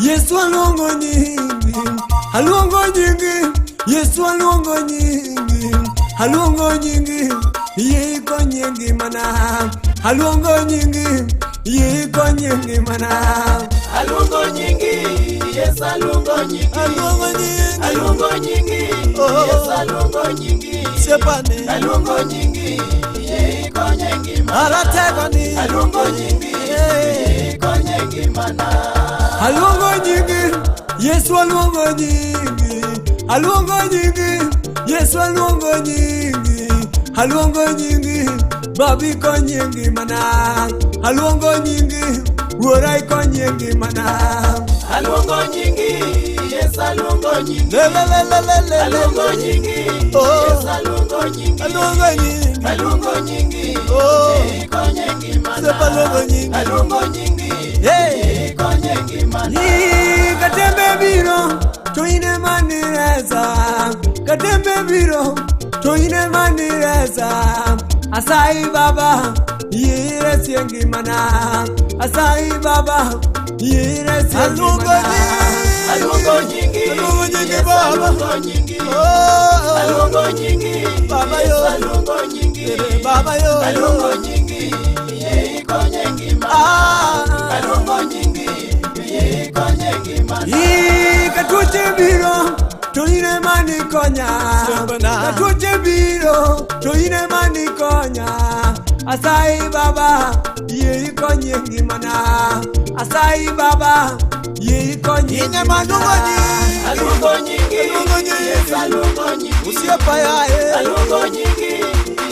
Yesu aluongo nyingi, aluongo nyingi, Yesu aluongo nyingi, aluongo nyingi, yie ikonye ngimana, aluongo nyingi, yie ikonye ngimana. Aluongo nyingi, Yesu aluongo nyingi. Aluongo nyingi, Aluongo nyingi, Oh. Yesu aluongo nyingi. Sepane, Aluongo nyingi, yie ikonye ngimana. aratego ni, Aluongo nyingi, yie ikonye ngimana. Aluongo nyingi, Yesu aluongo nyingi, aluongo nyingi, Yesu aluongo nyingi, aluongo nyingi, Baba ikonye ngimana, aluongo nyingi, Wuora ikonye ngimana. Aluongo nyingi, Yesu aluongo nyingi. Le le le le le le le. Aluongo nyingi, Oh. Yesu aluongo nyingi. Aluongo nyingi, Aluongo nyingi, Oh. yie ikonye ngimana. Sepa aluongo nyingi. Aluongo nyingi, Hey. yie ikonye ngimana. Ni katembe biro to in ema niresa katembe biro to in ema niresa asayi baba yie iresie ngimana asayi baba yie iresie ngimana. Aluongo nyingi, Aluongo nyingi, Yesu Baba. aluongo nyingi. Oh, Aluongo nyingi, Baba Yesu yo. aluongo nyingi. Baba yo. Aluongo nyingi, yie ikonye ngimana. Ah. Aluongo nyingi, yie ikonye ngimana. Ii, katuoche biro to in ema nikonya katuoche biro to in ema nikonya asayi baba yie ikonye ngimana asayi baba yie ikonye ngimana. Aluongo nyingi, Aluongo nyingi. Yesu aluongo nyingi. Osiepa yaye Aluongo nyingi,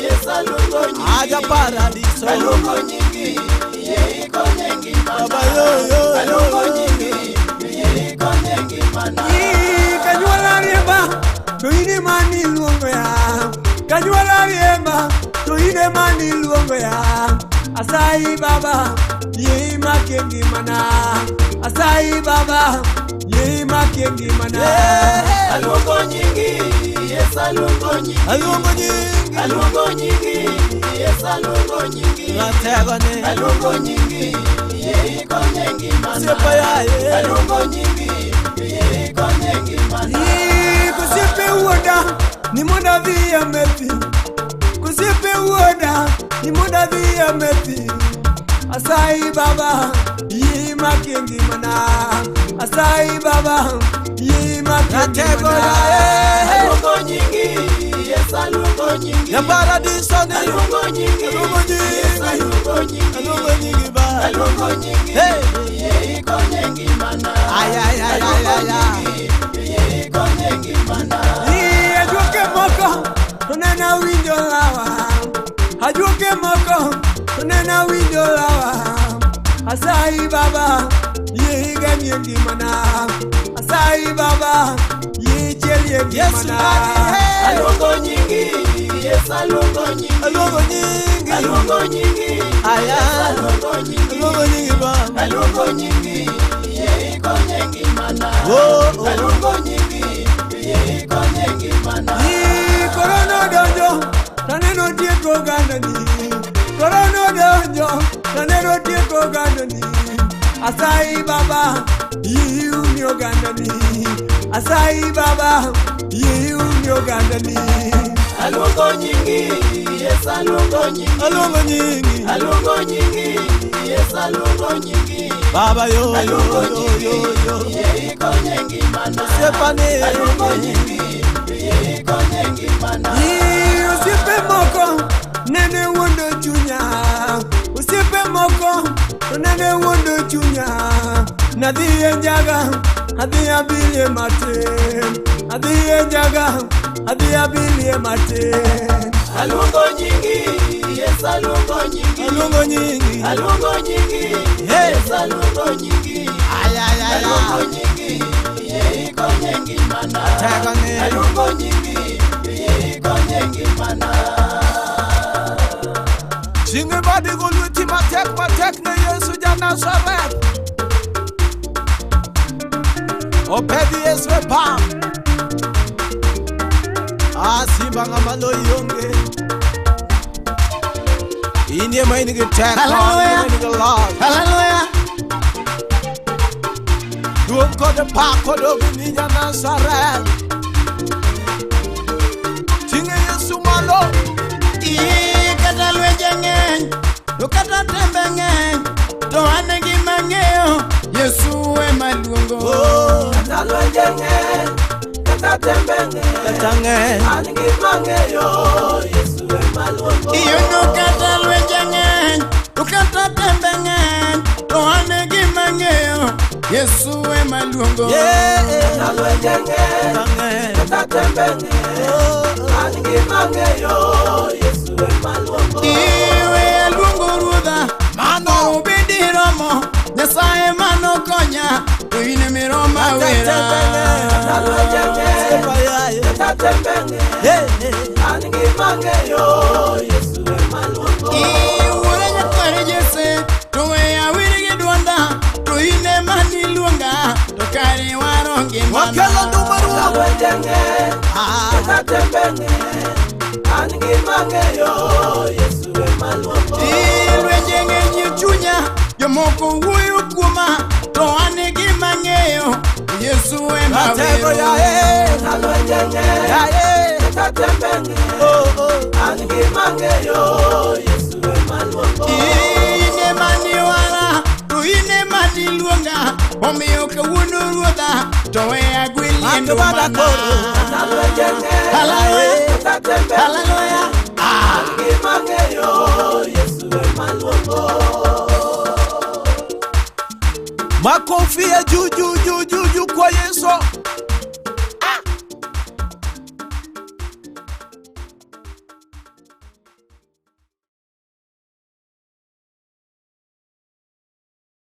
Yesu aluongo nyingi. aja paradiso Aluongo nyingi, yie ikonye ngimana. Baba yo yo yo. Aluongo nyingi, yie ikonye ngimana. Ii, kanyuola riemba to in ema niluongo ya kanyuola riemba to in ema niluongo ya asayi baba yie imakie ngimana asayi baba yie imakie ngimana. Aluongo nyingi, Yesu aluongo nyingi. Aluongo nyingi Aluongo nyingi, Yesu aluongo nyingi. ratego ni Aluongo nyingi, yie ikonye ngimana. Osiepa yaye Aluongo nyingi, yie ikonye ngimana. Ii, kosiepe wuoda ni mondo adhi amethi kosiepe wuoda ni mondo adhi amethi asayi baba yie imakie ngimana asayi baba yie imakie Ratego ngimana. yaye Aluongo nyingi, Yesu aluongo nyingi. ya paradiso ni Aluongo nyingi, Aluongo nyingi. Yesu aluongo nyingi. Aluongo nyingi ba Aluongo nyingi, Hey. yie ikonye ngimana. Ay, ay, ay, ay, Aluongo ay, ay. nyingi, yie ikonye ngimana. Ii, ajuoke moko to nene awinjo lawa ajuoke moko to nene awinjo lawa asayi baba yie igemie ngimana asayi baba yie ichielie Yesu ngimana. nani hey. Aluongo nyingi, Yesu aluongo nyingi. Aluongo nyingi Aluongo nyingi, Aya. Yesu aluongo nyingi. Aluongo nyingi ba Aluongo nyingi, yie ikonye ngimana. Oh, oh. Aluongo nyingi, yie ikonye ngimana. Ii, korona odonjo taneno tieko ogandani korona odonjo taneno tieko ogandani asayi baba yie iumi ogandani asayi baba yie iumi ogandani. Aluongo nyingi, Yesu aluongo nyingi. Aluongo nyingi Aluongo nyingi, Yesu aluongo nyingi. Baba yo yo Aluongo yo nyingi, yo yo yie ikonye ngimana. Osiepa ni Aluongo nyingi, yie ikonye ngimana. Ii, osiepe moko nene wuondo chunya osiepe moko to nene wuondo chunya nadhi e njaga adhi abilie matin adhi e njaga adhi abilie matin. Aluongo nyingi, Yesu aluongo nyingi. Aluongo nyingi Aluongo nyingi, Hey. Yesu aluongo nyingi. Ay ay ay Aluongo ay nyingi, yie ikonye ngimana. Ratego ni Aluongo nyingi, yie ikonye ngimana. Chinge badi golweti matek matek ne Yesu ja Nazareth Opedhi Yesu e pap Asimba ng'ama loyi onge In ema in gi teko, Hallelujah. in ema in gi loch. Hallelujah. Duong' kod pak odog ni ja-Nazareth. Ting'e Yesu malo. Ii, kata lwenje ng'eny to kata tembe ng'eny to an gima ng'eyo Yesu ema luongo. Kata lwenje ng'eny, kata tembe ng'eny, Kata ng'eny. an gima ng'eyo, Yesu ema luongo. Iyono kata lwenje ng'eny to kata tembe ng'eny to an gima ng'eyo Yesu ema luongo. Kata lwenje ng'eny, Kata ng'eny. kata tembe ng'eny, an gima ng'eyo, Yesu ema luongo. Iwe aluongo ruodha Mano. obedi romo Nyasaye manokonya to in miroma wera. Kata lwenje ng'eny, kata tembe ng'eny, an gima ng'eyo, Yesu ema luongo. Iwuore nyakwar Jesse to we awir gi dwonda to in ema niluonga to kare waro ngimana. Wakelo nduma Kata ruoth. lwenje ng'eny, kata tembe ng'eny, an gima ng'eyo, Yesu ema luongo. Lwenje ng'eny e chunya jomoko wuoyo kuoma to an gima ng'eyo Yesu ema Ratego wero. yae. Kata lwenje ng'eny, Yae. kata tembe ng'eny, Oh, oh. an gima ng'eyo, Yesu ema luongo. In ema niwara to in ema niluonga omiyo kawuono ruodha to we agwelie Ato bada ndumana. koro. Kata lwenje ng'eny, Hallelujah. kata tembe ng'eny, Hallelujah. an gima ng'eyo, Yesu ema luongo. Makofi ya juu juu juu juu juu kwa Yesu.